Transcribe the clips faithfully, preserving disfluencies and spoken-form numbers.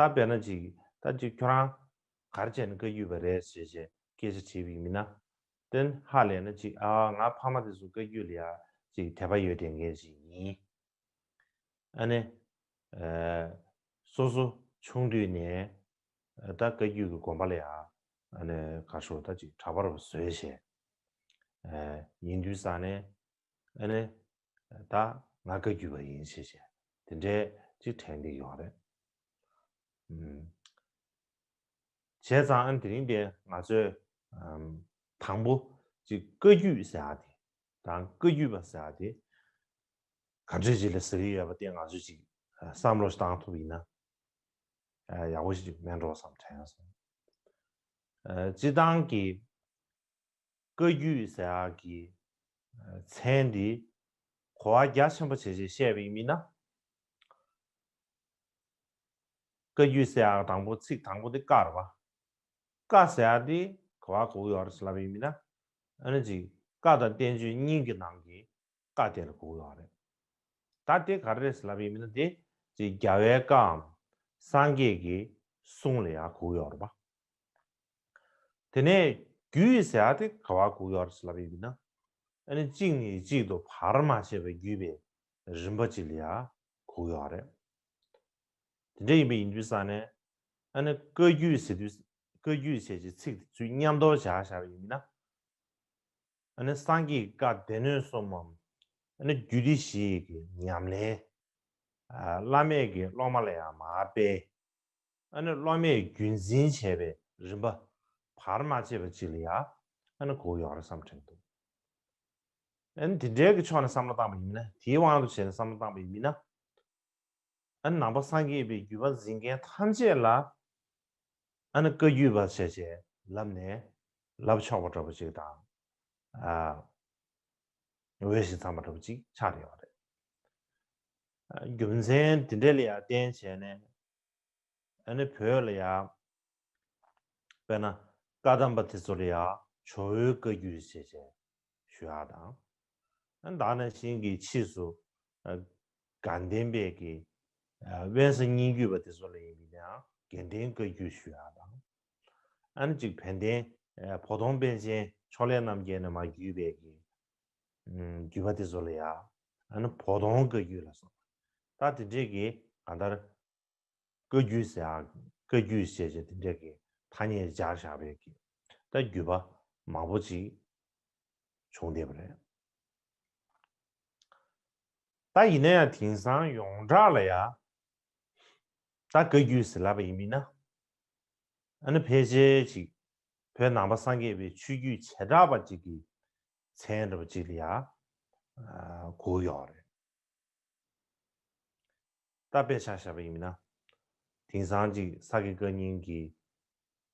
ད་དཔེར་ན་ཅིག་ད་ཅིག་ཁྱོད་རང་ག་རེ་བྱས་ནས་བཀའ་བརྒྱུད་པ་རེད་ཟེར་བྱས་སྐད་ཆ་དྲིས་པ་ཡིན་ན། དེ་ཧ་ལས་ན་ཅིག་ཨ་ང་ཕ་མ་དེ་ཚོ་བཀའ་བརྒྱུད་ལ་ཡ་ཅིག་དད་པ་ཡོད་དེ་ངས་ཅིག་ཡིན། ཨ་ནི། ཨ། སོ་སོ་ཆུང་དུས་ནས་ད་བཀའ་བརྒྱུད་ཀྱི་དགོན་པ་ལ་ཡང་ཨ་ནི་ག་ཤོག་ད་ཅིག་གྲྭ་པ་རུ་བཟོས་བྱས། ཨ། ཡིན་དུས་ཙང་ནས་ཨ་ནི་ད་ང་བཀའ་བརྒྱུད་པ་ཡིན་ཞེས་བྱས་དེ་འདྲའི་ཅིག་དྲན་གྱི་ཡོད་རེད། ཨུམ། བྱས་ཙང་ཨ་ནི་དེ་རིང་དེ་ང་ཚོས་ཨམ། དང་པོ་ཅིག་བཀའ་བརྒྱུད་ཟེར་ཡག་དེ་དང་བཀའ་བརྒྱུད་པ་ཟེར་ཡག་དེ་ག་འདྲས་ཅིག་ལ་ཟེར་གྱི་ཡོད་པ་དེ་ང་ཚོས་ཅིག་བསམ་བློ་ཞིག་བཏང་ཐུབ་ཡིན་ན་ཨ། ཡག་པོ་ཞིག་མེད་འགྲོ་བསམ་དྲན་སོང་། ཨ། སྤྱིར་བཏང་གི་བཀའ་བརྒྱུད་ཟེར་ཡག་གི་མཚན་འདི་གོ་བ་རྒྱ་ཆེན་པོ་བྱས་བྱས་བཤད་པ་ཡིན་མིན་ན། བཀའ་བརྒྱུད་ཟེར་ཡག་དང་པོ་ཚིག་དང་པོ་དེ་བཀའ་རེད་པ། བཀའ་ཟེར་ཡག་དེ་ག་བ་གོ་གི་ཡོད་རེད་ཟེར་ལབ་པ་ཡིན་མིན་ན། ཨ་ནི་ཅིག་བཀའ་དང་བསྟན་བཅོས་གཉིས་ཀྱི་ནང་གི་བཀའ་དེ་ལ་གོ་གི་ཡོད་རེད། ད་དེ་ག་རེ་རེད་ཟེར་ལབ་པ་ཡིན་མིན་ན་དེ་ཅིག་རྒྱལ་བའི་བཀའམ་སངས་རྒྱས་ཀྱི་གསུང་ལ་ཡང་གོ་གི་ཡོད་རེད་པ། དེ་ནས་བརྒྱུད་ཟེར་ཡག་དེ་ག་བ་གོ་གི་ཡོད་རེད་ཟེར་ལབ་པ་ཡིན་མིན་ན། ཨ་ནི་གཅིག་ནས་གཅིག་ཏུ་བར་མ་ཆད་པར་བརྒྱུད་པའི་རིམ་པ་ཅིག་ལ་ཡང་གོ་གི་ཡོད་རེད། དེ་འདྲ་ཡིན་པ་ཡིན་དུས་ཙང་ནས་ཨ་ནི་བཀའ་བརྒྱུད་ཟེར་དུས་བཀའ་བརྒྱུད་ཟེར་གྱི་ཚིག་དེ་ཚུར་མཉམ་དུ་སྦྱར་བཞག་པ་ཡིན་མིན་ན། ཨ་ནི་སངས་རྒྱས་ཀྱི་བཀའ་སྡེ་སྣོད་གསུམ་མམ། ཨ་ནི་རྒྱུད་སྡེ་བཞི་ཡི་གི་ཉམས་ལེན། ཨ། བླ་མས་ཀྱི་སློབ་མ་ལ་ཡང་མར་སྤེལ། ཨ་ནི་སློབ་མས་རྒྱུན་འཛིན་བྱས་པའི་རིམ་པ་བར་མ་ཆད་པ་ཅིག་ལ་ཡང་ཨ་ནི་གོ་ཡོང་རེད་བསམ་དྲན་འདུག་ཨ་ནི་དེ་འདྲའི་གི་ཕྱོགས་ནས་བསམ་བློ་བཏང་པ་ཡིན་ན། དེའི་དབང་དུ་བྱས་ནས་བསམ་བློ་བཏང་པ་ཡིན་ན། ཨ་ནི་ནང་པ་སངས་རྒྱས་པའི་བརྒྱུད་པ་འཛིན་མཁན་ཐམས་ཅད་ལ་ཨ་ནི་བཀའ་བརྒྱུད་པ་བྱས་བྱས་ལབ་ནས་ལབ་ཆོག་པ་འདྲ་པོ་ཅིག་དང་། ཨ། འོས་ཤིང་འཚམས་པ་འདྲ་པོ་ཅིག་ཆགས་བསྡད་ཡོད་རེད། ཨ། རྒྱུ་མཚན་དེ་འདྲ་ལ་ཡང་བརྟེན་བྱས་ནས། ཨ་ནི་བོད་ལ་ཡང་། དཔེར་ན་བཀའ་གདམས་པ་དེ་ཚོ་ལ་ཡང་ཇོ་བོའི་བཀའ་བརྒྱུད་ཅེས་བྱས་ཞུ་ཡག་དང་། ཨ་ནི་ད་ག་ནང་བཞིན་གྱི་ཕྱིས་སུ། ཨ། དགའ་ལྡན་པའི་གི། ཨ། དབེན་ས་སྙན་བརྒྱུད་པ་དེ་ཚོ་ལ་ཡིན་པ་ཡང་དགེ་ལྡན་བཀའ་བརྒྱུད་ཞུ་ཡག་དང་། ཨ་ནི་གཅིག་བན་དེ། ཨ། བོ་དོང་པཎ་ཆེན་ཕྱོགས་ལས་རྣམ་རྒྱལ་ནས་མར་བརྒྱུད་པའི་གི། ཨ། བརྒྱུད་པ་དེ་ཚོ་ལ་ཡང་ཨ་ནི་བོ་དོང་བཀའ་བརྒྱུད་ལ་སོགས། ད་དེ་འདྲས་ཀྱི་གང་ལྟར། བཀའ་བརྒྱུད་ཟེར་ཡག་བཀའ་བརྒྱུད་ཅེས་བྱས་དེ་འདྲ་གི་ཐ་སྙད་སྦྱར་བཞག་པའི་གི་ད་བརྒྱུད་པ་མང་པོ་ཅིག་བྱུང་བསྡད་པ་རེད། ད་ཡིན་ན་ཡང་དེང་སང་ཡོངས་གྲགས་ལ་ཡང་ད་བཀའ་བརྒྱུད་ཟེར་ལབ་པ་ཡིན་མིན་ན། ཨ་ནི་ཕལ་ཆེར་ཅིག་བོད་ནང་པ་སངས་རྒྱས་པའི་ཆོས་བརྒྱུད་བྱེ་བྲག་པ་ཅིག་གི་མཚན་འདྲ་པོ་ཅིག་ལ་ཡང་གོ་ཡོད་རེད། ད་དཔེ་ཆ་བཞག་པ་ཡིན་ན། དེང་སང་ཅིག་ས་དགེ་བཀའ་རྙིང་གི་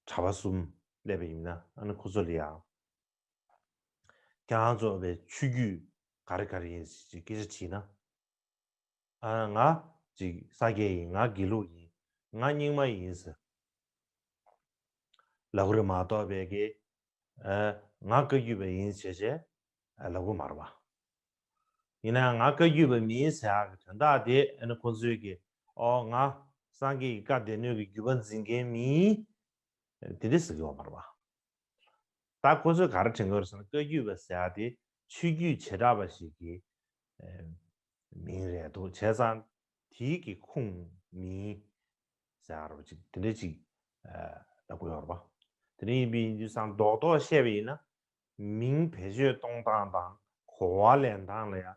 གྲྭ་པ་གསུམ་སླེབས་པ་ཡིན་ན། ཨ་ནི་ཁོ་ཚོ་ལ་ཡང་། ཁྱེད་རང་ཚོ་བའི་ཆོས་བརྒྱུད་ག་རེ་ག་རེ་ཡིན་ཞེས་སྐད་ཆ་དྲིས་ན། ཨ། ང་ཅིག་ས་སྐྱ་ཡིན། ང་དགེ་ལུགས་ཡིན། ང་རྙིང་མ་ཡིན་ཟེར་ལབ་ཀྱི་རེད་མ་གཏོགས་པའི་གི། ཨ། ང་བཀའ་བརྒྱུད་པ་ཡིན་ཞེས་བྱས། ཨ། ལབ་ཀྱི་མ་རེད་པ། ཡིན་ནའང་ང་བཀའ་བརྒྱུད་པ་མིན་ཟེར་ཡག་གི་དོན་དག་དེ་ཨ་ནི་ཁོ་ཚོས་ཀྱི། ཨོ། ང་སངས་རྒྱས་ཀྱི་བཀའ་སྡེ་སྣོད་ཀྱི་བརྒྱུད་པ་འཛིན་མཁན་མིན། དེ་འདྲ་ཟེར་གྱི་ཡོད་མ་རེད་པ། ད་ཁོ་ཚོས་ག་རེ་དྲན་གྱི་ཡོད་རེད་ཟེར་ན། བཀའ་བརྒྱུད་པ་ཟེར་ཡག་དེ་ཆོས་བརྒྱུད་བྱེ་བྲག་པ་ཞིག་གི། ཨེ། མིང་རེད་འདུག་བྱས་ཙང་དེའི་གི་ཁུངས་མིན་ཟེར་ཡག་རོ་ཅིག་དེ་འདྲ་ཅིག་ཨ། ལབ་ཀྱི་ཡོད་རེད་པ། དེ་འདྲ་ཡིན་པ་ཡིན་དུས་ཙང་རྡོག་རྡོག་བཤད་པ་ཡིན་ན། མིང་བེད་སྤྱོད་གཏོང་སྟངས་དང་གོ་བ་ལེན་སྟངས་ལ་ཡང་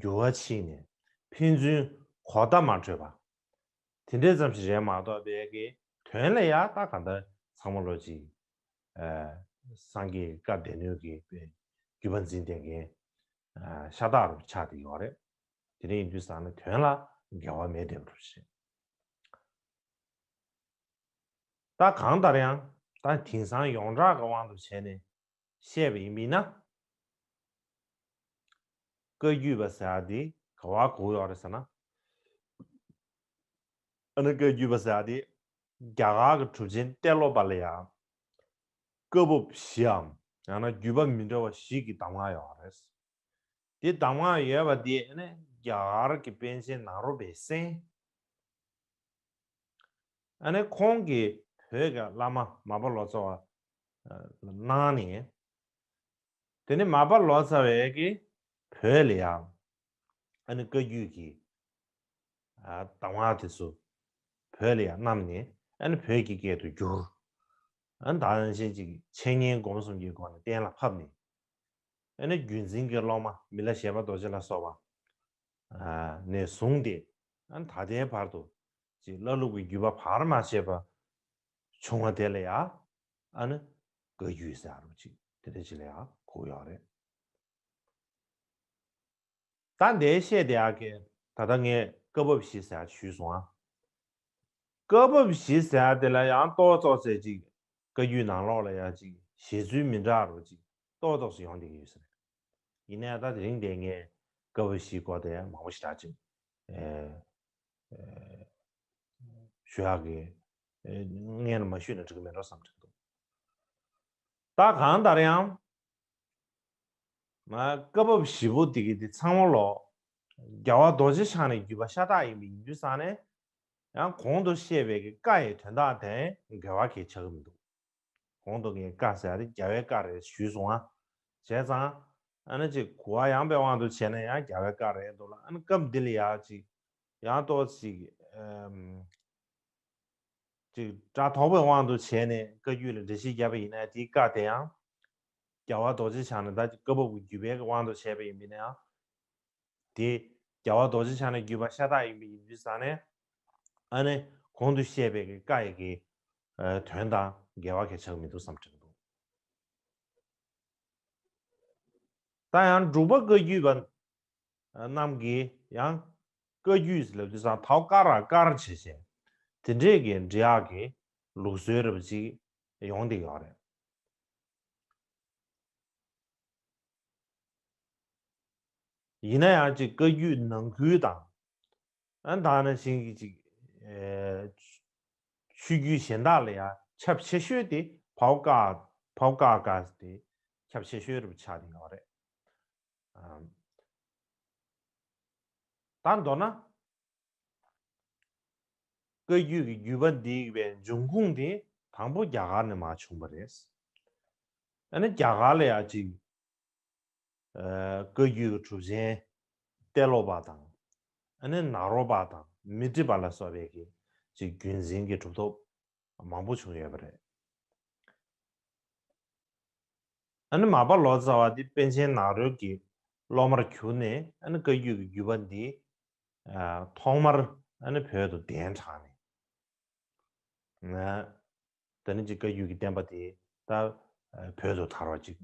འགྱུར་བ་ཕྱིན་ནས་ཕན་ཚུན་གོ་བརྡ་མ་འཕྲོད་པ། དེ་འདྲ་ཙམ་ཞིག་རེད་མ་གཏོགས་པའི་གི་དོན་ལ་ཡང་ད་གང་ལྟར་ཚང་མ་ལོ་ཅིག་ཨ། སངས་རྒྱས་བཀའ་སྡེ་སྣོད་ཀྱི་བརྒྱུད་པ་འཛིན་བསྡད་མཁན། ཨ། ཤ་སྟག་རུ་ཆགས་བསྡད་ཡོད་རེད། དེ་འདྲ་ཡིན་དུས་ཙང་ནས་དོན་ལ་འགལ་བ་མེད་བསྡད་པ་རེད། ད་གང་ལྟར་ཡང་ད་དེང་སང་ཡོངས་གྲགས་ཀྱི་དབང་དུ་བྱས་ནས་བཤད་པ་ཡིན་པ་ཡིན་ན། བཀའ་བརྒྱུད་པ་ཟེར་ཡག་དེ་ག་བ་གོ་ཡོད་རེད་ཟེར་ན། ཨ་ནི་བཀའ་བརྒྱུད་པ་ཟེར་ཡག་དེ་རྒྱ་གར་གྱི་གྲུབ་ཆེན་ཏེ་ལོ་པ་ལ་ཡང་བཀའ་བབས་བཞིའམ་ཡང་ན་བརྒྱུད་པ་མི་འདྲ་བ་བཞི་གི་གདམས་ངག་ཡོད་རེད། དེ་གདམས་ངག་ཡོད་པ་དེ་ཨ་ནི་རྒྱ་གར་གྱི་པཎ་ཆེན་ནཱ་རོ་པས་གསན། ཨ་ནི་ཁོང་གིས་བོད་ཀྱི་བླ་མ་མར་པ་ལོ་ཙཱ་བ་གནང་ནས། དེ་ནས་མར་པ་ལོ་ཙཱ་བས་ཀྱིས་བོད་ལ་ཡང་ཨ་ནི་བཀའ་བརྒྱུད་ཀྱི་གདམས་ངག་དེ་ཚོ་བོད་ལ་ཡང་བསྣམས་ནས། ཨ་ནི་བོད་ཀྱི་སྐད་དུ་བསྒྱུར། ཨ་ནི་ད་ག་ནང་བཞིན་ཅིག་འཆད་ཉན་སྒོམ་གསུམ་གྱི་སྒོ་ནས་གཏན་ལ་ཕབ་ནས། ཨ་ནི་བརྒྱུད་འཛིན་གྱི་སློབ་མ་མི་ལ་བཞད་པ་རྡོ་རྗེ་ལ་སོགས་པ་ནས་བཟུང་སྟེ། ཨ་ནི་ད་ལྟའི་བར་དུ་ཅིག་བླ་ལུགས་ཀྱི་བརྒྱུད་པ་བར་མ་ཆད་པ་བྱུང་བ་དེ་ལ་ཡང་ཨ་ནི་བཀའ་བརྒྱུད་ཟེར་རོ། ཅིག་དེ་འདྲ་ཅིག་ལ་ཡང་གོ་ཡོད་རེད། ད་འདིའི་བཤད་དེ་ཨ་ཀེ། ད་ལྟ་ངས་བཀའ་བབས་བཞི་ཟེར་ཞུས་སོང་ཨ། བཀའ་བབས་བཞི་ཟེར་དེ་ལ་ཡང་ཏོག་ཙོག་ཙེ་ཅིག་བཀའ་བརྒྱུད་ནང་ལོགས་ལ་ཡང་ཅིག་བཞེད་ཚུལ་མི་འདྲ་རོ་ཅིག་ཏོག་ཙོག་ཙེ་ཡོང་བསྡད་ཀྱི་ཡོད་ས་རེད། ཡིན་ནའི་ད་དེ་རིང་དེ་ངས་བཀའ་བབས་བཞིའི་སྐོར་དེ་མང་པོ་ཞེ་དྲག་ཅིག་ཨེ་ཨེ་ཞུ་ཡག་གི་ཨེ་སྔན་ལ་མ་ཞུས་ན་འགྲིག་གི་མེད་འགྲོ་བསམ་དྲན་འདུག། ད་གང་ལྟར་ཡང་། ང་བཀའ་བབས་བཞི་པོ་དེ་གི་དེ་ཚང་མ་ལོ། རྒྱལ་བ་རྡོ་རྗེ་འཆང་ནས་བརྒྱུད་པ་ཤ་སྟག་ཡིན་པ་ཡིན་དུས་ཙང་ནས། ཡང་གོང་དུ་བཤད་པའི་གི་བཀའ་ཡི་དོན་དག་དེ་འགལ་བ་གང་ཡང་ཆགས་ཀྱི་མི་འདུག། གོང་དུ་ངས་བཀའ་ཟེར་ཡ་དེ་རྒྱལ་བའི་བཀའ་རེད་ཞུས་སོང་ཨ། བྱས་ཙང་། ཨ་ནི་ཅིག་གོ་བ་ཡངས་པའི་དབང་དུ་བྱས་ན་ཡང་རྒྱལ་བའི་བཀའ་རེད་འདུག་ལ། ཨ་ནི་སྐབས་འདི་ལ་ཡང་ཅིག་ཡང་ཏོག་ཙམ་ཅིག་ཨམ། ཅིག་སྒྲ་དོག་པའི་དབང་དུ་བྱས་ནས་བཀའ་བརྒྱུད་ལ་འགྲེལ་བཤད་བརྒྱབ་པ་ཡིན་ན། དེའི་བཀའ་དེ་ཡང་རྒྱལ་བ་རྡོ་རྗེ་འཆང་ནས་ད་ཅིག་བཀའ་བབས་ཀྱི་བརྒྱུད་པའི་དབང་དུ་བྱས་པ་ཡིན་པ་ཡིན་ན་ཡང་། དེ་རྒྱལ་བ་རྡོ་རྗེ་འཆང་ནས་བརྒྱུད་པ་ཤ་སྟག་ཡིན་པ་ཡིན་དུས་ཙང་ནས། ཨ་ནི་གོང་དུ་བཤད་པའི་གི་བཀའ་ཡི་གི་ཨ་དོན་དང་འགལ་བ་གང་ཡང་ཆགས་མི་འདུག་བསམ་དྲན་འདུག། ད་ཡང་འབྲུག་པ་བཀའ་བརྒྱུད་པ་རྣམས་ཀྱིས་ཡང་བཀའ་བརྒྱུད་ལབ་དུས་ཙང་དའོ་ཀ་ར་ཀར་བྱས་བྱས་དེ་འདྲས་ཀྱི་འབྲི་ཡག་གི་ལུགས་སྲོལ་རབ་ཅིག་ཡོང་བསྡད་ཡོད་རེད། ཡིན་ན་ཡང་ཅིག་བཀའ་བརྒྱུད་ནང་ཁུལ་དང་། ཨ་ད་ནང་བཞིན་གྱི་ཅིག་ཨེ་ཆོས་བརྒྱུད་གཞན་དག་ལ་ཡང་ཁྱབ་ཆེ་ཤོས་དེ་བའོ་ཀ་བའོ་ཀ་ཀ་དེ་ཁྱབ་ཆེ་ཤོས་རུ་ཆགས་ནས་ཡོད་རེད། ཨ་ད་མདོར་ན། བཀའ་བརྒྱུད་ཀྱི་བརྒྱུད་པ་འདི་ཡི་བའི་འབྱུང་ཁུངས་དེ་དང་པོ་རྒྱ་གར་ནས་མར་བྱུང་བ་རེད། ཨ་ནི་རྒྱ་གར་ལ་ཡང་ཅིག་ཨ་བཀའ་བརྒྱུད་ཀྱི་གྲུབ་ཆེན་ཏེ་ལོ་པ་དང་། ཨ་ནི་ནཱ་རོ་པ་དང་མཻ་ཏྲི་པ་ལ་སོགས་པའི་གི་ཅིག་བརྒྱུད་འཛིན་གྱི་གྲུབ་ཐོབ་མང་པོ་བྱུང་ཡོད་པ་རེད། ཨ་ནི་མར་པ་ལོ་ཙཱ་བ་འདི་པཎ་ཆེན་ནཱ་རོའི་གི་སློབ་མར་གྱུར་ནས། ཨ་ནི་བཀའ་བརྒྱུད་ཀྱི་བརྒྱུད་པ་འདི་ཨ་ཐོག་མར་ཨ་ནི་བོད་དུ་གདན་དྲངས་ནས། ཨ་དེ་ནས་ཅིག་བཀའ་བརྒྱུད་ཀྱི་བསྟན་པ་དེ་ད་ཨ་བོད་དུ་དར་བ་ཅིག་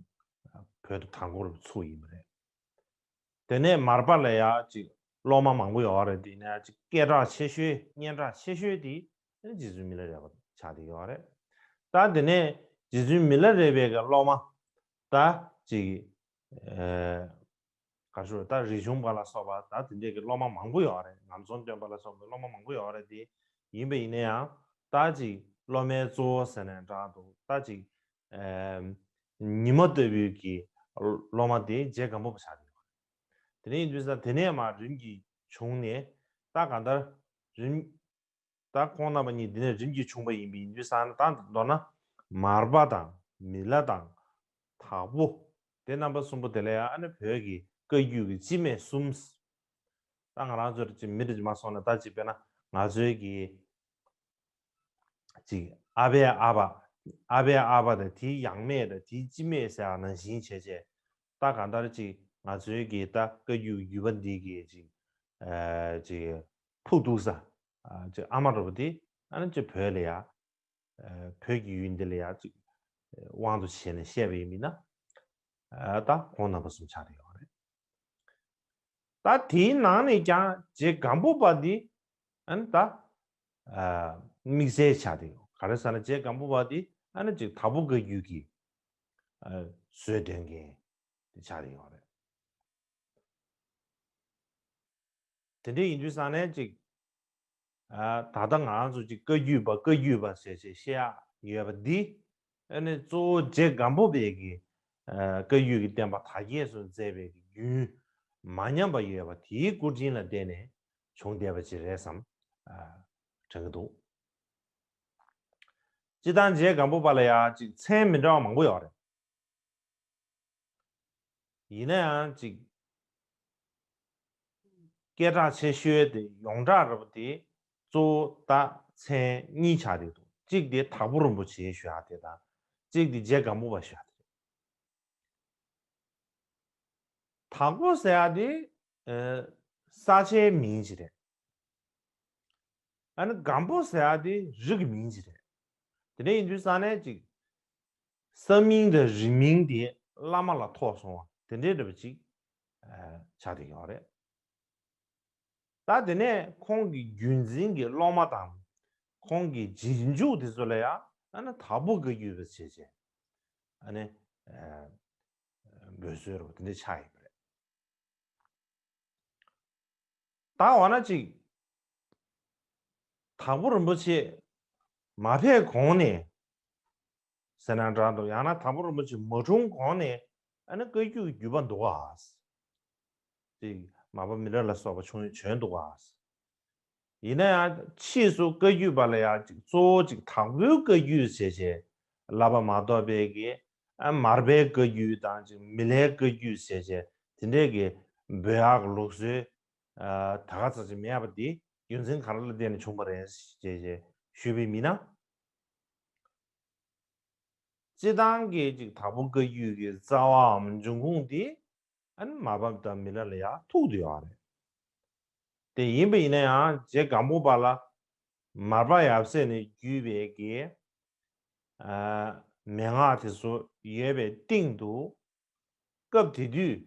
བོད་དུ་དར་འགོ་ཚུགས་ཡིན་པ་རེད། དེ་ནས་མར་པ་ལ་ཡང་ཅིག་སློབ་མ་མང་པོ་ཡོད་རེད། དེ་ནས་ཅིག་སྐད་གྲགས་ཆེ་ཤོས་སྙན་གྲགས་ཆེ་ཤོས་དེ་རྗེ་བཙུན་མི་ལ་རས་པ་ཆགས་བསྡད་ཡོད་རེད། ད་དེ་ནས་རྗེ་བཙུན་མི་ལ་རས་པའི་གི་སློབ་མ་ད་ཅིག་ཨེ་ག་ཞུ་ད་རིག་གཞུང་པ་ལ་སོགས་པ་ད་དེ་འདྲས་ཀྱི་སློབ་མ་མང་པོ་ཡོད་རེད། ངམ་ཚོང་སྟོན་པ་ལ་སོགས་པའི་སློབ་མ་མང་པོ་ཡོད་རེད། དེ་ཡིན་པ་ཡིན་ན་ཡང་ད་ཅིག་སློབ་མའི་གཙོ་བོ་ཟེར་ནས་འདྲ་འདུག། ད་ཅིག་ཨེ་ཉི་མ་ལྟ་བུའི་གི་སློབ་མ་དེ་རྗེ་སྒམ་པོ་པ་ཆགས་ཀྱི་ཡོད་རེད། དེ་ནས་ཡིན་དུས་ཙང་དེ་ནས་མར་རིམ་གྱིས་བྱུང་ནས། ད་གང་ལྟར་རིམ་ད་ཁོང་རྣམ་པ་གཉིས་འདི་ནས་རིམ་གྱིས་བྱུང་བ་ཡིན་པ་ཡིན་དུས་ཙང་ནས། ད་མདོར་ན་མར་པ་དང་མི་ལ་དང་དྭགས་པོ། དེ་རྣམ་པ་གསུམ་པོ་དེ་ལ་ཡང་ཨ་ནི་བོད་ཀྱི་བཀའ་བརྒྱུད་ཀྱི་སྤྱི་མེས་གསུམ། ད་ང་རང་ཚོར་ཅིག་མི་འདྲ་ཅིག་མ་སོང་ན། ད་ཅིག་དཔེར་ན་ང་ཚོའི་གི་ཅིག་ཨ་ཕའི་ཨ་ཕ། ཨ་ཕའི་ཨ་ཕ་དང་དེའི་ཡང་མེས་དང་དེའི་སྤྱི་མེས་ཟེར་བ་ནང་བཞིན་བྱས་བྱས། ད་གང་ལྟར་ཅིག་ང་ཚོའི་གི་ད་བཀའ་བརྒྱུད་བརྒྱུད་པ་འདི་གི་ཅིག་ཨ་ཅིག་ཕུགས་གཏུགས་ས། ཨ་ཅིག་ཨ་མ་འདྲ་པོ་དེ་ཨ་ནི་ཅིག་བོད་ལ་ཡ། ཨ་བོད་ཀྱི་ཡུལ་འདི་ལ་ཡ་ཅིག་དབང་དུ་བྱས་ནས་བཤད་པ་ཡིན་ན། ཨ་ད་ཁོང་རྣམ་པ་གསུམ་ཆགས་བསྡད་ཡོད་རེད། ད་དེའི་ནང་ནས་ཀྱང་རྗེ་སྒམ་པོ་པ་འདི་ཨ་ནི་ད་ཨ་དམིགས་བསལ་ཆགས་བསྡད་ཡོད། ག་རེ་ཟེར་ན་རྗེ་སྒམ་པོ་པ་འདི་ཨ་ནི་ཅིག་དྭགས་པོ་བཀའ་བརྒྱུད་ཀྱི་ཨ་སྲོལ་འདོན་མཁན་དེ་ཆགས་བསྡད་ཡོད་རེད། དེ་འདྲ་ཡིན་དུས་ཙང་ནས་ཅིག་ཨ་ད་ལྟ་ང་རང་ཚོ་ཅིག་བཀའ་བརྒྱུད་པ་བཀའ་བརྒྱུད་པ་ཟེར་བྱས་བཤད་ཡག་ཡོད་པ་འདི། ཨ་ནི་གཙོ་བོ་རྗེ་སྒམ་པོ་པའི་གི་ཨ་བཀའ་བརྒྱུད་ཀྱི་བསྟན་པ་དར་རྒྱས་སུ་མཛད་པའི་རྒྱུན་མ་ཉམས་པ་ཡོད་པ་དེའི་སྐུ་དྲིན་ལ་བརྟེན་ནས་བྱུང་བསྡད་པ་ཅིག་རེད་བསམ་ཨ་དྲན་གྱི་འདུག། སྤྱིར་བཏང་རྗེ་སྒམ་པོ་པ་ལ་ཡང་ཅིག་མཚན་མི་འདྲ་བ་མང་པོ་ཡོད་རེད། ཡིན་ན་ཡང་ཅིག་སྐད་གྲགས་ཆེ་ཤོས་དེ་ཡོངས་གྲགས་རེད་པ་དེ་གཙོ་བོ་ད་མཚན་གཉིས་ཆགས་བསྡད་འདུག་གཅིག་དེ་དྭགས་པོ་རིན་པོ་ཆེ་ཞུ་ཡག་དེ་དང་། གཅིག་དེ་རྗེ་སྒམ་པོ་པ་ཞུ་ཡག་དེ་རེད། དྭགས་པོ་ཟེར་ཡག་དེ་ས་ཆའི་མིང་ཅིག་རེད། ཨ་ནི་སྒམ་པོ་ཟེར་ཡག་དེ་རི་གི་མིང་ཅིག་རེད། དེ་འདྲ་ཡིན་དུས་ཙང་ནས་ཅིག་ས་མིང་དང་རི་མིང་དེ་བླ་མ་ལ་ཐོགས་སོང་བ་དེ་འདྲའི་འདྲ་པོ་ཅིག་ཆགས་བསྡད་ཡོད་རེད། ད་དེ་ནས་ཁོང་གི་བརྒྱུད་འཛིན་གྱི་སློབ་མ་དང་། ཁོང་གི་རྗེས་འཇུག་དེ་ཚོ་ལ་ཡང་ཨ་ནི་དྭགས་པོ་བཀའ་བརྒྱུད་པ་བྱས་བྱས་ཨ་ནི་འབོད་སྲོལ་རེད་པ་དེ་འདྲ་ཆགས་ཡོད་པ་རེད། ད་འོ་ན་ཅིག་དྭགས་པོ་རིན་པོ་ཆེ་མ་ཕེབས་གོང་ནས་ཟེར་ན་འདྲ་འདུག་ཡང་ན་དྭགས་པོ་རིན་པོ་ཆེ་མ་འཁྲུངས་གོང་ནས་ཨ་ནི་བཀའ་བརྒྱུད་ཀྱི་བརྒྱུད་པ་འདུག་ག་ཅིག་མར་པ་མི་ལ་ལ་སོགས་པ་བྱུང་བྱོན་འདུག་ག་ཡིན་ན་ཡང་ཕྱིས་སུ་བཀའ་བརྒྱུད་པ་ལ་ཡང་ཅིག་གཙོ་བོ་ཅིག་དྭགས་པོའི་བཀའ་བརྒྱུད་བྱས་བྱས་བསླབ་པ་མ་གཏོགས་པའི་གི་ཨ་མར་པའི་བཀའ་བརྒྱུད་དང་ཅིག་མི་ལའི་བཀའ་བརྒྱུད་བྱས་བྱས་དེ་འདྲས་ཀྱི་འབོད་ཡག་གི་ལུགས་སྲོལ་ཨ་ད་ག་ཙམ་ཅིག་མེད་པ་འདི་རྒྱུ་མཚན་ག་རེ་ལ་བརྟེན་ནས་བྱུང་བ་རེད་ཅེས་ཅེས་ཞུས་པའི་མི་ན། སྤྱིར་བཏང་གི་ཅིག་དྭགས་པོ་བཀའ་བརྒྱུད་ཀྱི་རྩ་བའམ་འབྱུང་ཁུངས་འདི་ཨ་ནི་མར་པ་དང་མི་ལ་ལ་ཡང་ཐུག་བསྡད་ཡོད་རེད། དེ་ཡིན་པ་ཡིན་ན་ཡང་རྗེ་སྒམ་པོ་པ་ལ་མར་པ་ཡབ་སྲས་ནས་བརྒྱུད་པའི་གི་ཨ་མན་ངག་དེ་ཚོ་ཡོད་པའི་སྟེང་དུ། སྐབས་དེ་དུས་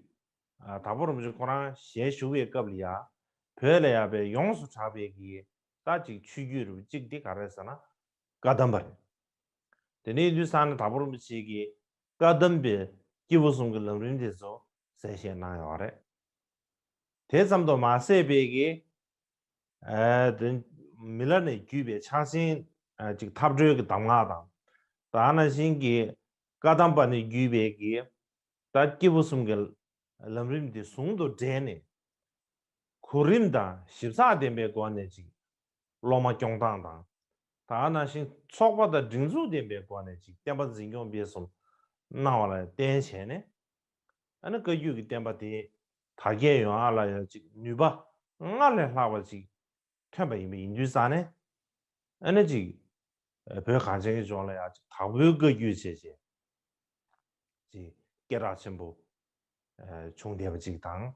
ཨ་དྭགས་པོ་རིན་པོ་ཆེ་ཁོ་རང་ཞལ་བཞུགས་པའི་སྐབས་ལ་ཡ་བོད་ལ་ཡ་བའི་ཡོངས་སུ་གྲགས་པའི་གི་ད་ཅིག་ཆོས་བརྒྱུད་རུ་གཅིག་དེ་ག་རེ་ཟེར་ན་བཀའ་གདམས་པ་རེད། དེ་ནས་ཡིན་དུས་ཙང་ནས་དྭགས་པོ་རིན་པོ་ཆེ་གི་བཀའ་གདམས་པའི་སྐྱེས་བུ་གསུམ་གྱི་ལམ་རིམ་དེ་ཚོ་གསལ་བཤད་གནང་ཡོད་རེད། དེ་ཙམ་དུ་མ་ཟད་པའི་གི་ཨ་དེ་མི་ལ་ནས་བརྒྱུད་པའི་ཕྱག་ཆེན་ཨ་ཅིག་ཐབས་གྲོལ་གྱི་གདམས་ངག་དང་། ད་ནང་བཞིན་གྱི་བཀའ་གདམས་པ་ནས་བརྒྱུད་པའི་གི་ད་སྐྱེས་བུ་གསུམ་གྱི་ལམ་རིམ་འདི་ཟུང་དུ་འབྲེལ་ནས་གོ་རིམ་དང་ཞིབ་ཚགས་ལྡན་པའི་སྒོ་ནས་ཅིག་སློབ་མ་སྐྱོང་སྟངས་དང་། ད་ནང་བཞིན་ཚོགས་པ་དང་སྒྲིག་འཛུགས་ལྡན་པའི་སྒོ་ནས་ཅིག་བསྟན་པ་འཛིན་སྐྱོང་སྤེལ་གསུམ་གནང་བ་ལ་བརྟེན་བྱས་ནས། ཨ་ནི་བཀའ་བརྒྱུད་ཀྱི་བསྟན་པ་དེ་དར་རྒྱས་ཡོང་ཡག་ལ་ཡང་ཅིག་ནུས་པ་སྔར་ལས་ལྷག་པ་ཅིག་ཐོན་པ་ཡིན་པ་ཡིན་དུས་ཙང་ནས། ཨ་ནི་ཅིག་བོད་གངས་ཅན་གྱི་ལྗོངས་ལ་ཡང་ཅིག་དྭགས་པོའི་བཀའ་བརྒྱུད་བྱས་བྱས་ཅིག་སྐད་གྲགས་ཆེན་པོ་བྱུང་བསྡད་པ་ཅིག་དང་།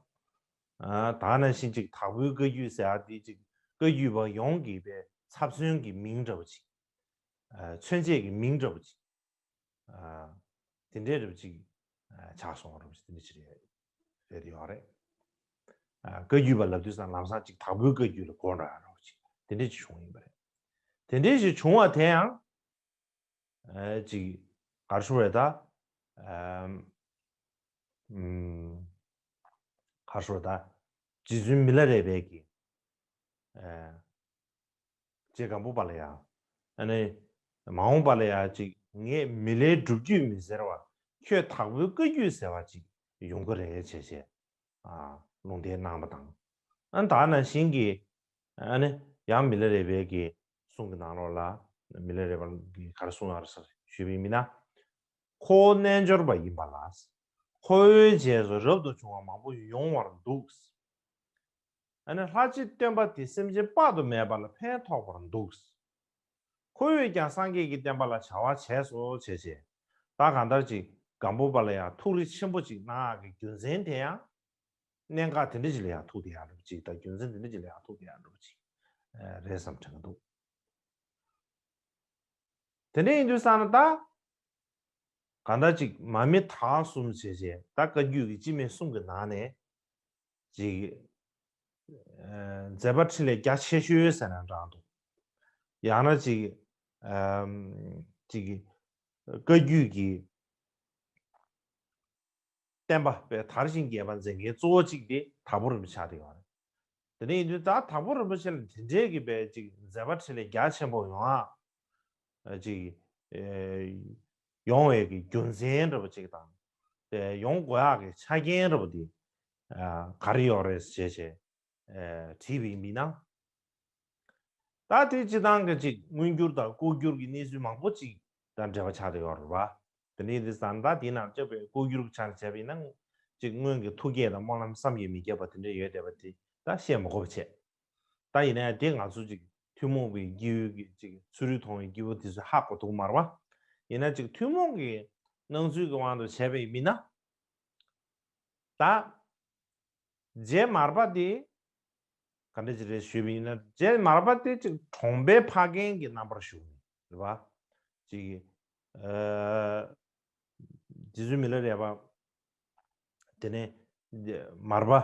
ཨ་ད་ནང་བཞིན་ཅིག་དྭགས་པོའི་བཀའ་བརྒྱུད་ཟེར་ཡག་དེ་ཅིག་བཀའ་བརྒྱུད་པ་ཡོངས་ཀྱི་པའི་ཚབ་མཚོན་གྱི་མིང་འདྲ་བོ་ཅིག་མཚོན་བྱེད་ཀྱི་མིང་འདྲ་བོ་ཅིག་ཨ་དེ་འདྲའི་རབ་ཅིག་ཨ་ཆགས་སོང་རབ་ཅིག་དེ་འདྲ་ཅིག་རེད་རེད་ཡོད་རེད། ཨ་བཀའ་བརྒྱུད་པ་ལབ་དུས་ཙང་ལམ་སང་ཅིག་དྭགས་པོའི་བཀའ་བརྒྱུད་ལ་གོ་འགྲོ་ཡ་རབ་ཅིག་དེ་འདྲ་ཅིག་བྱུང་ཡིན་པ་རེད། དེ་འདྲ་ཅིག་བྱུང་བ་དེ་ཡང་ཨ་ཅིག་ག་རེ་ཞུ་རེད་ད། ཨམ་ཨམ་ག་རེ་ཞུ་རེད་ད། རྗེ་བཙུན་མི་ལ་རས་པའི་གི་ཨ་རྗེ་སྒམ་པོ་པ་ལ་ཡང་། ཨ་ནི། མ་འོངས་པ་ལ་ཡང་ཅིག་ངས་མི་ལའི་སྒྲུབ་བརྒྱུད་མི་ཟེར་བ། ཁྱོད་དྭགས་པོའི་བཀའ་བརྒྱུད་ཟེར་བ་ཅིག་ཡོང་གི་རེད་བྱས་བྱས། ཨ་ལུང་བསྟན་གནང་བ་དང་། ཨ་ནི་ད་ནང་བཞིན་གྱི། ཨ་ནི། ཡང་མི་ལ་རས་པའི་གི་གསུང་གི་ནང་ལོགས་ལ། མི་ལ་རས་པ་གིས་ག་རེ་གསུང་ཡོད་རེད་ཟེར་ཞུས་པ་ཡིན་ན། ཁོ་བོ་རྣལ་འབྱོར་པ་ཡིན་པ་ལ། ཁོ་བོའི་རྗེས་སུ་རབ་ཏུ་བྱུང་བ་མང་པོ་ཡོང་བར་འདུག་ཨ་ནི་ལྷ་རྗེ་སྟོན་པ་དེ་སེམས་ཅན་དཔག་ཏུ་མེད་པ་ལ་ཕན་ཐོགས་པར་འདུག་ཁོ་བོས་ཀྱང་སངས་རྒྱས་ཀྱི་བསྟན་པ་ལ་བྱ་བ་བྱས་སོ་བྱས་བྱས། ད་གང་ལྟར་ཅིག་སྒམ་པོ་པ་ལ་ཡང་ཐུགས་རེ་ཆེན་པོ་ཅིག་གནང་ཡག་གི་རྒྱུ་མཚན་དེ་ཡང་། གནད་འགག་དེ་འདྲ་ཅིག་ལ་ཡང་ཐུག་བསྡད་ཡག་འདྲ་པོ་ཅིག་དང་རྒྱུ་མཚན་དེ་འདྲ་ཅིག་ལ་ཡང་ཐུག་བསྡད་ཡག་འདྲ་པོ་ཅིག་རེད་བསམ་དྲན་གྱི་འདུག་དེ་འདྲ་ཡིན་དུས་ཙང་ན་ད། གང་ལྟར་ཅིག་མ་མི་དྭགས་གསུམ་བྱས་བྱས་ད་བཀའ་བརྒྱུད་ཀྱི་སྤྱི་མེས་གསུམ་གྱི་ནང་ནས་ཅིག་ཨ་མཛད་པ་འཕྲིན་ལས་རྒྱ་ཆེ་ཤོས་ཟེར་ན་འདྲ་འདུག་ཡང་ན་ཅིག་ཨ་ཅིག་བཀའ་བརྒྱུད་ཀྱི་བསྟན་པ་པའི་དར་ཞིང་རྒྱས་པ་མཛད་མཁན་གཙོ་བོ་གཅིག་དེ་དྭགས་པོ་རིན་པོ་ཆེ་ཆགས་བསྡད་ཡོད་རེད། དེ་ནས་ཡིན་དུས་ད་དྭགས་པོ་རིན་པོ་ཆེ་ལ་དེ་འདྲའི་གི་པའི་ཅིག་མཛད་པ་འཕྲིན་ལས་རྒྱ་ཆེན་པོ་ཡོང་ཨ། ཅིག་ཨེ་ཡོང་བའི་གི་རྒྱུ་མཚན་འདྲ་པོ་ཅིག་དང་། དེ་ཡོང་དགོས་ཡག་གི་ཆ་རྐྱེན་འདྲ་པོ་དེ་ཨ་ག་རེ་ཡོད་རེད་ཟེར་བྱས་བྱས་ཨེ་དྲིས་པ་ཡིན་པ་ཡིན་ན། ད་དེ་སྤྱི་བཏང་གི་ཅིག་མངོན་གྱུར་དང་ལྐོག་གྱུར་གྱི་གནས་ཚུལ་མང་པོ་ཅིག་དང་འབྲེལ་བ་ཆགས་བསྡད་ཡོད་རེད་བ། དེ་ནས་འདི་ཟ་ད་དེའི་ནང་ལྕགས་པའི་ལྐོག་གྱུར་གྱི་ཆ་ནས་བྱས་པ་ཡིན་ན་ཅིག་སྔོན་གྱི་ཐུགས་བསྐྱེད་དང་སྨོན་ལམ་བསམ་གྱིས་མི་ཁྱབ་པ་དེ་འདྲ་ཡོད་བསྡད་པ་དེ་ད་བཤད་མ་དགོས་པ་བྱས། ད་ཡིན་ན་ཡང་དེ་ང་ཚོ་ཅིག་ཐུན་མོང་གི་སྐྱེས་བུ་གི་ཅིག་ཚུལ་ཁྲིམས་མཐོང་བའི་སྐྱེས་བུ་དེ་ཚོས་ཧ་གོ་ཐུབ་མ་རེད་བ། ཡིན་ན་ཅིག་ཐུན་མོང་གི་སྣང་ཚུལ་གྱི་དབང་དུ་བྱས་པ་ཡིན་ན། ད། རྗེ་མར་པ་དེ། ག་འདྲ་ཅིག་རེད་ཞུས་པ་ཡིན་ན་རྗེ་མར་པ་དེ་ཅིག་གྲོང་པའི་ཕ་རྒན་གྱི་རྣམ་པར་བཞུགས་ནས་རེད་བ། ཅིག་ཨ། རྗེ་བཙུན་མི་ལ་རས་པ། དེ་ནས་མར་པ།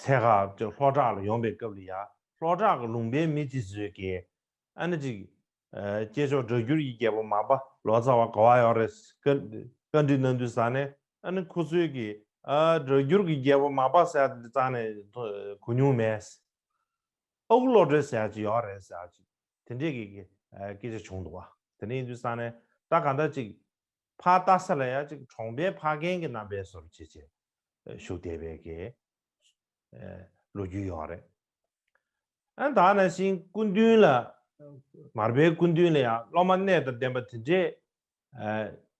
ཚལ་ཁ་ཅིག་ལྷོ་བྲག་ལ་ཡོང་པའི་སྐབས་ལ་ཡ་ལྷོ་བྲག་གི་ལུང་པའི་མི་ཅིག་བཟོས་ཀྱི། ཨ་ནི་ཅིག་སྐྱེས་མཆོག་སྒྲ་བསྒྱུར་གྱི་རྒྱལ་པོ་མར་པ་ལོ་ཙཱ་བ་ག་བ་ཡོད་རེད། བཀའ་འདྲི་གནང་དུས་ཙང་ནས་ཨ་ནི་ཁོ་ཚོས་ཀྱི་ཨ་སྒྲ་བསྒྱུར་གྱི་རྒྱལ་པོ་མར་པ་ཟེར་ཡ་དེ་རྩ་ནས་གོ་མྱོང་མེད། ཨ་ཁུ་བློ་གྲོས་ཟེར་ཡ་ཅིག་ཡོད་རེད་ཟེར་ཡ་ཅིག་དེ་འདྲས་ཀྱི་སྐད་ཆ་བྱུང་འདུག་བ། དེ་འདྲ་ཡིན་དུས་ཙང་ནས་ད་ག་འདྲ་ཅིག་ཕར་ལྟ་ས་ལ་ཡ་ཅིག་གྲོང་པའི་ཕ་རྒན་གྱི་རྣམ་པའི་བཟོ་འདྲ་བྱས་བྱས་བཞུགས་བསྡད་པའི་གི་ལོ་རྒྱུས་ཡོད་རེད། ཨ་ད་ནང་བཞིན་སྐུ་མདུན་ལ་མར་པའི་སྐུ་མདུན་ལ་ཡང་སློབ་མ་གནས་དང་ལྡན་པ་དེ་འདྲས་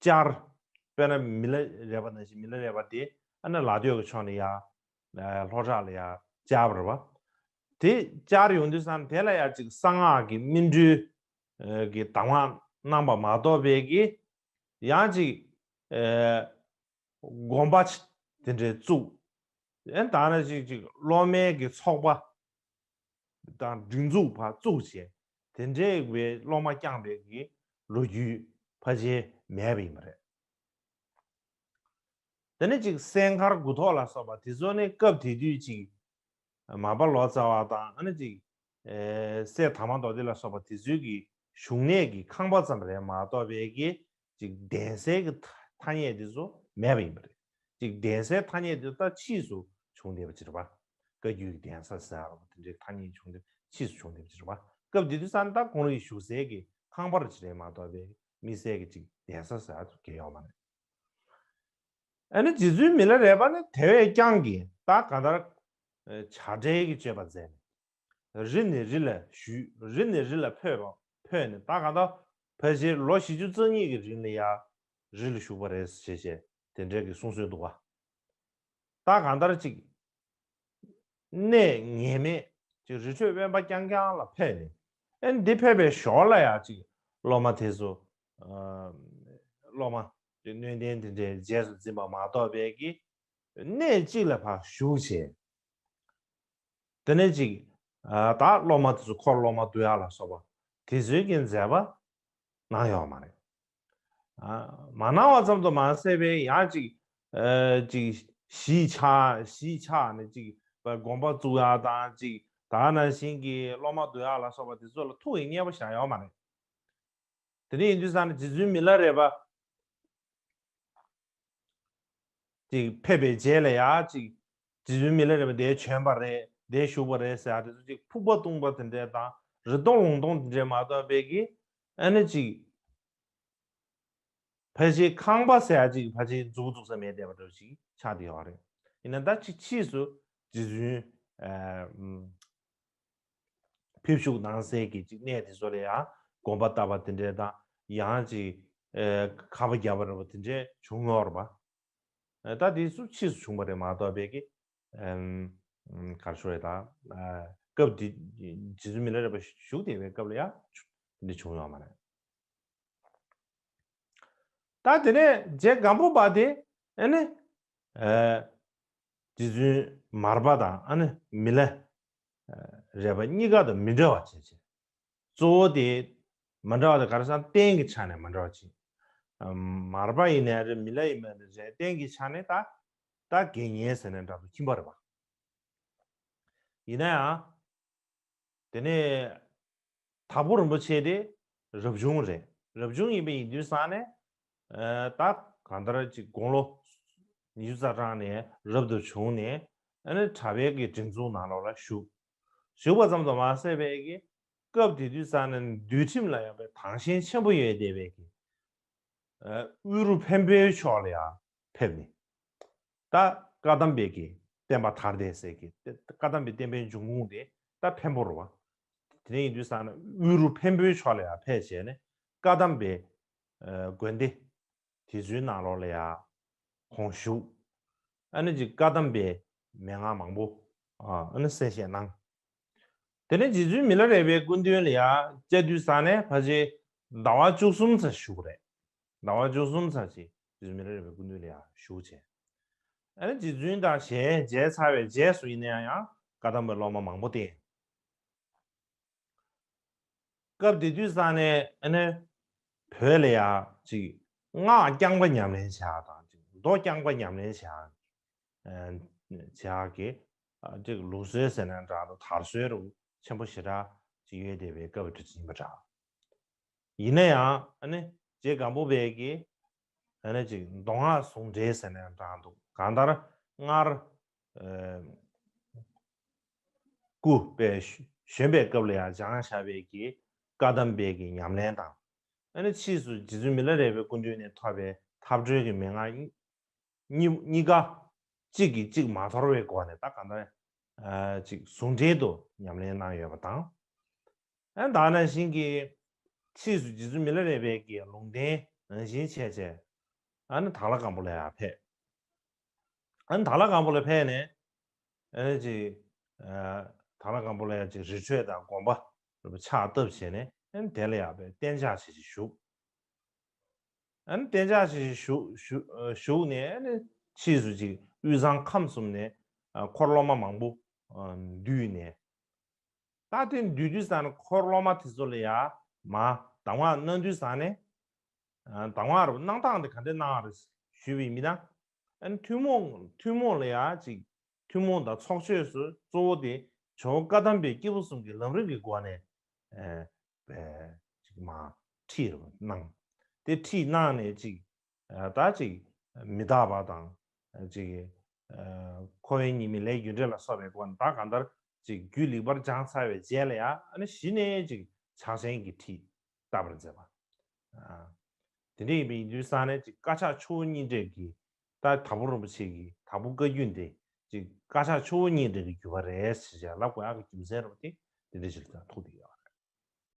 བཅར། དཔེར་ན་མི་ལ་རས་པ་ནང་བཞིན་མི་ལ་རས་པ་དེ་ཨ་ནི་ལ་སྟོད་ཀྱི་ཕྱོགས་ནས་ཡར་ལྷོ་བྲག་ལ་ཡར་བཅར་བ་རེད་བ། དེ་བཅར་ཡོང་དུས་ཙང་དེ་ལ་ཡང་ཅིག་གསང་སྔགས་ཀྱི་སྨིན་གྲོལ་གྱི་གདམས་ངག་གནང་པ་མ་གཏོགས་པའི་གི་ཡང་ཅིག་དགོན་པ་དེ་འདྲའི་བཙུགས། ཨེ་ད་ནང་བཞིན་ཅིག་སློབ་མའི་གི་ཚོགས་པ་དང་སྒྲིག་འཛུགས་ཕར་བཙུགས་བྱས་དེ་འདྲའི་བའི་སློབ་མ་བསྐྱངས་པའི་གི་ལོ་རྒྱུས་ཕལ་ཆེར་མེད་པ་ཡིན་པ་རེད། དེ་ནས་ཅིག་སྲས་མཁར་དགུ་ཐོག་ལ་སོགས་པ་དེ་ཚོ་ནི་སྐབས་དེ་དུས་ཅིག་མར་པ་ལོ་ཙཱ་བ་དང་ཨ་ནི་ཅིག་སྲས་དར་མ་མདོ་སྡེ་ལ་སོགས་པ་དེ་ཚོའི་གི་བཞུགས་གནས་ཀྱི་ཁང་པ་ཙམ་རེད་མ་གཏོགས་པའི་གི་ཅིག་གདན་སའི་གི་ཐ་སྙད་དེ་ཚོ་མེད་པ་ཡིན་པ་རེད། ཅིག་གདན་སའི་ཐ་སྙད་དེ་ད་ཕྱིས་སུ་བྱུང་བསྡད་པ་ཅིག་རེད་པ། བཀའ་བརྒྱུད་ཀྱི་གདན་ས་ཟེར་བ་དེ་འདྲའི་ཐ་སྙད་བྱུང་སྟེ་ཕྱིས་སུ་བྱུང་བསྡད་པ་ཅིག་རེད་པ། སྐབས་དེ་དུས་ཙང་ད་ཁོང་རང་གི་བཞུགས་སའི་གི་ཁང་པ་རེ་ཅིག་རེད་མ་གཏོགས་པའི་དམིགས་བསལ་གྱི་ཅིག་གདན་ས་ཟེར་བ་དེ་གལ་ཡོད་མ་རེད། ཨ་ནི་རྗེ་བཙུན་མི་ལ་རས་པ་ནི་དེ་བས་ཀྱང་གི་ད་ག་ལྟར་བྱ་བྲལ་གྱི་སྤྱོད་པ་མཛད་ནས། རི་ནས་རི་ལ་བཞུད། རི་ནས་རི་ལ་འཕོས་པ་འཕོས་ནས་ད་གང་ལྟར་ཕལ་ཆེར་ལོ་བཞི་བཅུ་རྩ་གཉིས་ཀྱི་རིང་ལ་ཡ་རི་ལ་བཞུགས་པ་རེད་ཞེས་བྱས་དེ་འདྲའི་གི་གསུང་སྲོལ་འདུག་བ། ད་གང་ལྟར་ཅིག་གནས་ངེས་མེད་ཅིག་རི་ཁྲོད་དབེན་པ་རྐྱང་རྐྱང་ལ་ཕེབས་ནས་ཨེ་འདི་ཕེབས་པའི་ཞོར་ལ་ཡ་ཅིག་སློབ་མ་དེ་ཚོ་སློབ་མ་ཅིག་སྣོད་ལྡན་དེ་འདྲའི་རྗེས་སུ་འཛིན་པ་མ་གཏོགས་པའི་གི་གནས་གཅིག་ལ་ཕར་བཞུགས་བྱས། དེ་ནས་ཅིག་ད་སློབ་མ་དེ་ཚོ་འཁོར་སློབ་མ་བསྡུ་ཡག་ལ་སོགས་པ་དེ་ཚོའི་གི་མཛད་པ་གནང་ཡོད་མ་རེད། མ་གནང་བ་ཙམ་དུ་མ་ཟད་པའི་ཡང་ཅིག་ཅིག་གཞིས་ཆགས་གཞིས་ཆགས་ནས་ཅིག་དགོན་པ་བཙུགས་ཡག་དང་ཅིག་ད་ནང་བཞིན་གྱི་སློབ་མ་བསྡུ་ཡག་ལ་སོགས་པ་དེ་ཚོ་ལ་ཐུགས་ཀྱི་མཉེས་པོ་བཞག་ཡོད་མ་རེད། དེ་ནས་ཡིན་དུས་ཙང་ནས་རྗེ་བཙུན་མི་ལ་རས་པ། ཅིག་ཕེབས་པའི་རྗེས་ལ་ཡ་ཅིག་རྗེ་བཙུན་མི་ལ་རས་པ་འདིར་བྱོན་པ་རེད་འདིར་བཞུགས་པ་རེད་ཟེར་ཡ་དེ་ཚོ་ཅིག་ཕུག་པ་བཏུང་པ་དེ་འདྲས་དང་རི་སྟོང་ལུང་སྟོང་དེ་འདྲས་མ་གཏོགས་པའི་གི་ཨ་ནི་ཅིག་ཕལ་ཆེར་ཁང་པ་ཟེར་ཡ་ཅིག་ཕལ་ཆེར་མཛུབ་བཙུགས་ས་མེད་བསྡད་པ་འདྲ་ཅིག་ཆགས་བསྡད་ཡོད་རེད། ཡིན་ན་ད་ཅིག་ཕྱིས་སུ་རྗེ་བཙུན་ཨ་ཕེབས་བཞུགས་གནང་སའི་གི་ཅིག་གནས་དེ་ཚོ་ལ་ཡང་དགོན་པ་བཏབ་པ་དེ་འདྲས་དང་ཡང་ཅིག་ཨེ་ཁ་པ་བརྒྱབ་པ་རེད་པ་དེ་འདྲས་བྱུང་ཡོད་རེད་པ། ཨེ་ད་དེ་ཚོ་ཕྱིས་སུ་བྱུང་བ་རེད་མ་གཏོགས་པའི་གི་ཨེམ་ག་རེ་ཞུ་རེད་ད། ཨེ་སྐབས་དེ་རྗེ་བཙུན་མི་ལ་རས་པ་བཞུགས་བསྡད་པའི་སྐབས་ལ་ཡང་དེ་འདྲས་བྱུང་ཡོད་མ་རེད། ད་དེ་ནས་རྗེ་སྒམ་པོ་པ་དེ་ཨེ་ནི་ཨེ་རྗེ་བཙུན་མར་པ་དང་ཨ་ནི་མི་ལ་རས་པ་གཉིས་ཀ་དང་མི་འདྲ་བ་བྱས་བྱས། གཙོ་བོ་དེ་མ་འདྲ་བ་དེ་ག་རེ་ཟེར་ན་རྟེན་གྱི་ཆ་ནས་མ་འདྲ་བ་བྱས། མར་པ་ཡིན་ནའི་རེད་མི་ལ་ཡིན་ནའི་རེད་རྟེན་གྱི་ཆ་ནས་ད་ད་དགེ་བསྙེན་ཟེར་ནས་འདྲ་པོ་ཁྱིམ་པ་རེད་པ། ཡིན་ན་ཡང་། དེ་ནས་དྭགས་པོ་རིན་པོ་ཆེ་དེ་རབ་བྱུང་རེད། རབ་བྱུང་ཡིན་པ་ཡིན་དུས་ཙང་ནས་ད་གང་ལྟར་ཅིག་དགུང་ལོ་ཉི་ཤུ་རྩ་གྲངས་ནས་རབ་ཏུ་བྱུང་ནས་ཨ་ནི་གྲྭ་པའི་གི་སྒྲིག་འཛུགས་ནང་ལོགས་ལ་ཞུགས། ཞུགས་པ་ཙམ་དུ་མ་ཟད་པའི་གི་སྐབས་དེ་དུས་ཙང་ནས་འདུལ་ཁྲིམས་ལ་ཡང་པའི་དྭངས་ཤིང་ཆེན་པོ་ཡོད་བསྡད་པའི་གི་དབུས་རུ་འཕན་པོའི་ཕྱོགས་ལ་ཡང་ཕེབས་ནས། ད་བཀའ་གདམས་པའི་གི་བསྟན་པ་དར་བསྡད་སའི་གི་བཀའ་གདམས་པའི་བསྟན་པའི་འབྱུང་ཁུངས་དེ་ད་འཕན་པོ་རུ་བ། དེ་ནས་ཡིན་དུས་ཙང་ནས་དབུ་རུ་འཕན་པོའི་ཕྱོགས་ལ་ཡང་ཕེབས་བྱས་ནས་བཀའ་གདམས་པའི་དགོན་སྡེ་དེ་ཚོའི་ནང་ལོགས་ལ་ཡང་ཁོང་བཞུགས། ཨ་ནི་ཅིག་བཀའ་གདམས་པའི་མན་ངག་མང་པོ་ཨ་ནི་གསན་བཞེས་གནང་། དེ་ནས་རྗེ་བཙུན་མི་ལ་རས་པའི་སྐུ་མདུན་ལ་ཡང་བཅར་དུས་ཙང་ནས་ཕལ་ཆེར་ཟླ་བ་བཅུ་གསུམ་ཙམ་བཞུགས་རེད། ཟླ་བ་བཅུ་གསུམ་ཙམ་ཞིག་རྗེ་བཙུན་མི་ལ་རས་པའི་སྐུ་མདུན་ལ་ཡང་བཞུགས་བྱས། ཨ་ནི་རྗེ་བཙུན་དང་ཞལ་མཇལ་ཚར་བའི་རྗེས་སུ་ཡིན་ན་ཡང་ཡང་བཀའ་གདམས་པའི་སློབ་མ་མང་པོ་བསྟེན། སྐབས་དེ་དུས་ཙང་ནས་ཨ་ནི་བོད་ལ་ཡང་ཅིག་སྔགས་རྐྱང་པ་ཉམས་ལེན་བྱ་དང་ཅིག་མདོ་རྐྱང་པ་ཉམས་ལེན་བྱ་བྱ་གི་ཅིག་ལུགས་སྲོལ་ཟེར་ན་འདྲ་འདུག་དར་སྲོལ་རུ་ཆེན་པོ་ཞེ་དྲག་ཅིག་ཡོད་བསྡད་པའི་སྐབས་དེ་ཡིན་པ་འདྲ། ཡིན་ན་ཡང་ཨ་ནི་རྗེ་སྒམ་པོ་པའི་གི་ཨ་ནི་ཅིག་མདོ་སྔགས་ཟུང་འབྲེལ་ཟེར་ནའང་འདྲ་འདུག་གང་ལྟར་སྔར་སྐུ་པས་བཞེངས་པའི་སྐབས་ལ་ཡང་སྦྱངས་བཞག་པའི་གི་བཀའ་གདམས་པའི་གི་ཉམས་ལེན་དང་། ཨ་ནི་ཕྱིས་སུ་རྗེ་བཙུན་མི་ལ་རས་པའི་སྐུ་མདུན་ནས་ཐོབ་པའི་ཐབས་གྲོལ་གྱི་མན་ངག་གཉིས་གཉིས་ཀ་གཅིག་གིས་གཅིག་མ་དོར་བའི་སྒོ་ནས་ད་གང་ལྟར་ཅིག་ཟུང་འབྲེལ་དུ་ཉམས་ལེན་གནང་ཡོད་པ་དང་། ཨ་ནི་ད་ནང་བཞིན་གྱི་ཕྱིས་སུ་རྗེ་བཙུན་མི་ལ་རས་པའི་གི་ལུང་བསྟན་ནང་བཞིན་བྱས་བྱས་ཨ་ནི་དྭགས་ལྷ་སྒམ་པོ་ལ་ཡང་ཕེབས། ཨ་ནི་དྭགས་ལྷ་སྒམ་པོ་ལ་ཕེབས་ནས་ཨ་ནི་ཅིག་དྭགས་ལྷ་སྒམ་པོ་ལ་ཡང་ཅིག་རི་ཁྲོད་དང་དགོན་པ་རུ་ཕྱག་བཏབ་བྱས་ནས་ཨ་ནི་དེ་ལ་ཡང་བས་གཏན་འཇགས་བྱས་ཅིག་བཞུགས། ཨ་ནི་གཏན་འཇགས་བྱས་བཞུགས་བཞུགས་བཞུགས་ནས་ཨ་ནི་ཕྱིས་སུ་ཅིག་དབུས་གཙང་ཁམས་གསུམ་ནས་འཁོར་སློབ་མ་མང་པོ་འདུས་ནས། ད་དེ་འདུས་དུས་ཙང་ནས་འཁོར་སློབ་མ་དེ་ཚོ་ལ་ཡང་མ་གདམས་ངག་གནང་དུས་ཙང་ནས་གདམས་ངག་རུ་གནང་སྟངས་དེ་ག་འདྲ་གནང་བ་རེད་ཞུས་པའི་མི་དང་། ཨ་ནི་ཐུན་མོང་ཐུན་མོང་ལ་ཡང་ཅིག་ཐུན་མོང་དང་ཚོགས་ཆོས་སུ་གཙོ་བོ་དེ་ཇོ་བོ་བཀའ་གདམས་པའི་སྐྱེས་བུ་གསུམ་གྱི་ལམ་རིམ་གྱི་སྒོ་ནས་ཅིག་མ་ཁྲིད་རུ་གནང་། དེ་ཁྲིད་གནང་ནས་ཅིག་ད་ཅིག་མི་རྟག་པ་དང་ཅིག་འཁོར་བའི་ཉེས་དམིགས་ལས་རྒྱུ་འབྲས་ལ་སོགས་པའི་སྐོར་ད་གང་ལྟར་ཅིག་རྒྱུད་ལེགས་པར་སྦྱངས་ཚར་བའི་རྗེས་ལ་ཡང་ཨ་ནི་གཞི་ནས་ཅིག་ཕྱག་ཆེན་གྱི་ཁྲིད་བཏབ་པར་མཛད་པ། དེ་འདྲ་ཡིན་པའི་ཡིན་དུས་ཙང་ནས་ཅིག་བཀའ་ཕྱག་ཆུ་བོ་གཉིས་འདྲེས་ཀྱི་ད་དྭགས་པོ་རིན་པོ་ཆེ་གི་དྭགས་པོ་བཀའ་བརྒྱུད་འདི་ཅིག་བཀའ་ཕྱག་ཆུ་བོ་གཉིས་འདྲེས་ཀྱི་བརྒྱུད་པ་རེད་ཟེར་བྱས་ལབ་དགོས་ཡག་གི་རྒྱུ་མཚན་རེད་པ། དེ་འདི་འདྲ་ཞིག་ཐུག་བསྡད་ཡོད།